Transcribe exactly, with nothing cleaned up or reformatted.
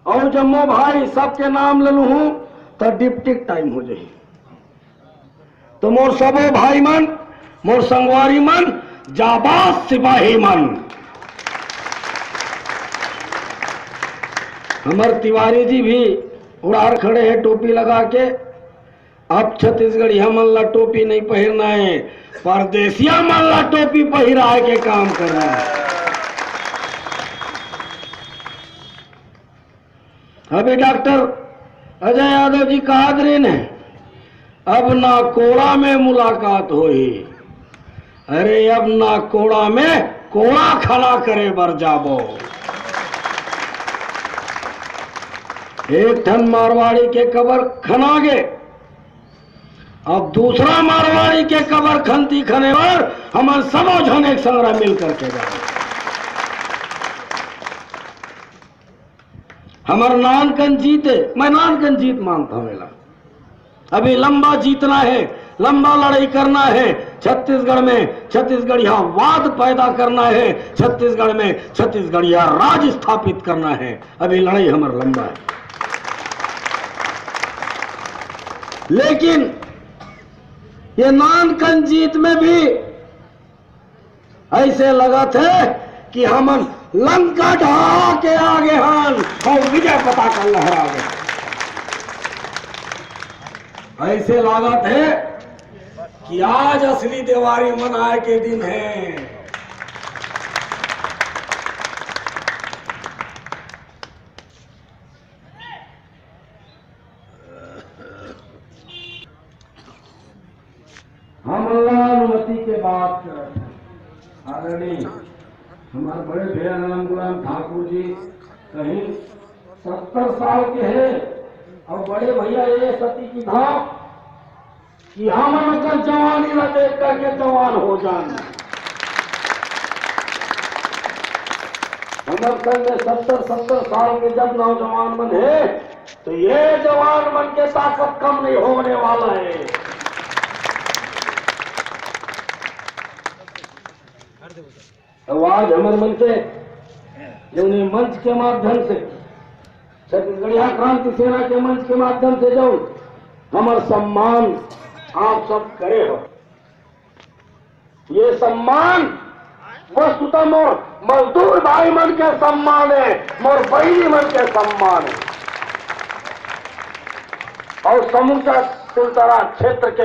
अउ जम्मो भाई सबके नाम ले लूहूं त डिप्टी टाइम हो जाही। तो मोर सबो भाई मन, मोर संगवारी मन, जाबाज सिपाही मन। हमर तिवारी जी भी उड़ार खड़े हे टोपी लगा के। अब छत्तीसगढ़िया मन ला टोपी नहीं पहिरना हे, परदेसिया मन ला टोपी पहिराय के काम करना हे। अभी डॉक्टर अजय यादव जी कहत रहिन हे, अब ना कोड़ा में मुलाकात होही। अरे, अब ना कोड़ा में कोड़ा खना करे बर जाबो। एक ठन मारवाड़ी के कबर खना गे, अब दूसरा मारवाड़ी के कबर खनती खने बर हमन सबो झन एक संग मिल करके जाबो। हमर नानकन जीत हे, मैं नानकन जीत मानत हंव एला। अभी लंबा जीतना हे, लंबा लड़ाई करना हे। छत्तीसगढ़ में छत्तीसगढ़िया वाद पैदा करना हे, छत्तीसगढ़ में छत्तीसगढ़िया राज स्थापित करना हे। अभी लड़ाई हमर लंबा हे, लेकिन ये नानकन जीत में भी ऐसे लगत हे कि हमन लंका ढहा के आगे हन अउ विजय पताका लहरा गे। ऐसे लागत हे कि आज असली देवारी मनाय के दिन हे। हमन ला अनुमति के बात करत हन। आदरणीय हमार बड़े भैया राम गुलाम ठाकुर जी कहिन सत्तर साल के हे अउ बड़े भैया ए सती की धाम कि हमन ओकर जवानी ला देख करके जवान हो जान। हमर संग में सत्तर सत्तर साल के जब नौजवान मन हे, तो ये जवान मन के ताकत कम नहीं होने वाला हे। तो आज हमर मन के जौन ये मंच के माध्यम से, छत्तीसगढ़िया क्रांति सेना के मंच के माध्यम से जौन हमर सम्मान आप सब करे हो, ये सम्मान वस्तुतः मोर मजदूर भाई मन के सम्मान हे, मोर बहिनी मन के सम्मान हे। अउ समूचा सिलतरा क्षेत्र के